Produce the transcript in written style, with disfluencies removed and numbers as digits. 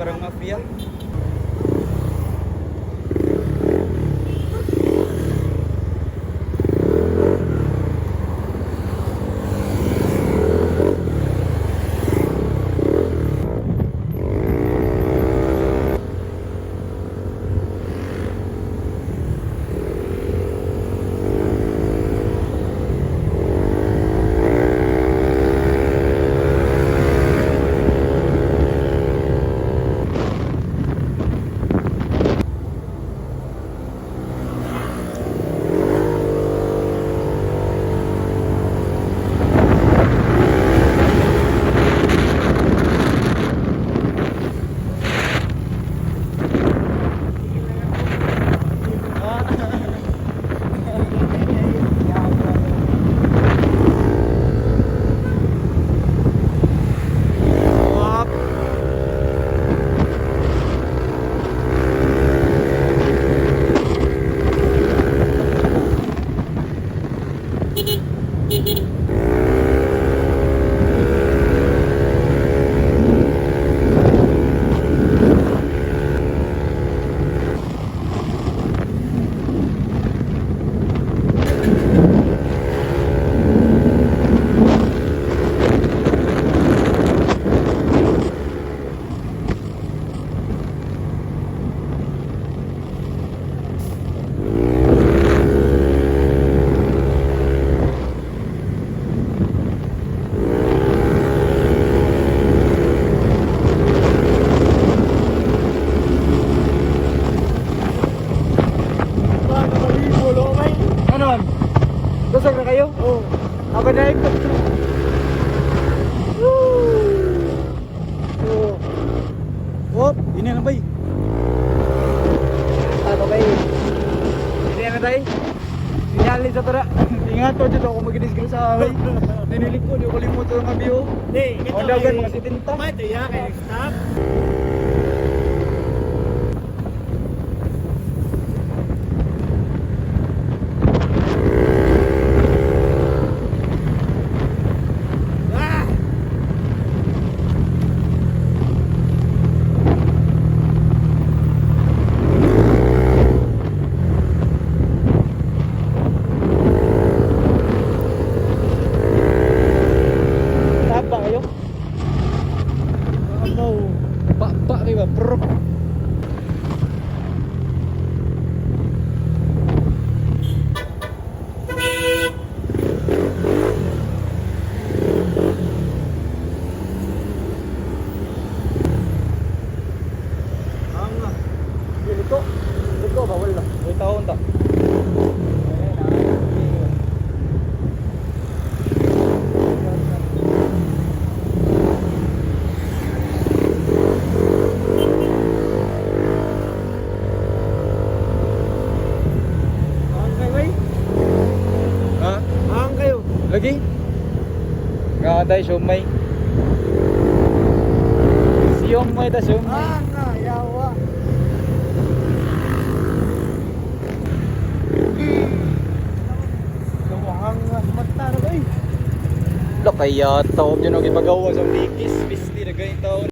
Parang mafia. Wap. Ano man? Kusog na kayo? Oo. Ako na ito. Woo! Oh. Ini na bay. Ano bay? Ini na tay. Sinyali sa tara. Ingat to dito ako magdisgrasya sa bay. Dinilig ko, di ko limutan ang abiyo. Di, ito O dagan mga 70. May tuya kay stop. Ah! Taba kayo? Ano? Pa pa kayo ba? Prok. Ang Dito. Dito ba wala? May taon ta. Ang kayo, bay? Ha? Ang kayo. Lagi? Nga tayo siomay. Siomay ta siomay. Ah, nga, yawa. Luwang nga, mata na ba eh? Lo kaya taon yun ang ipagawa sa likis. Pisti na ganyan taon.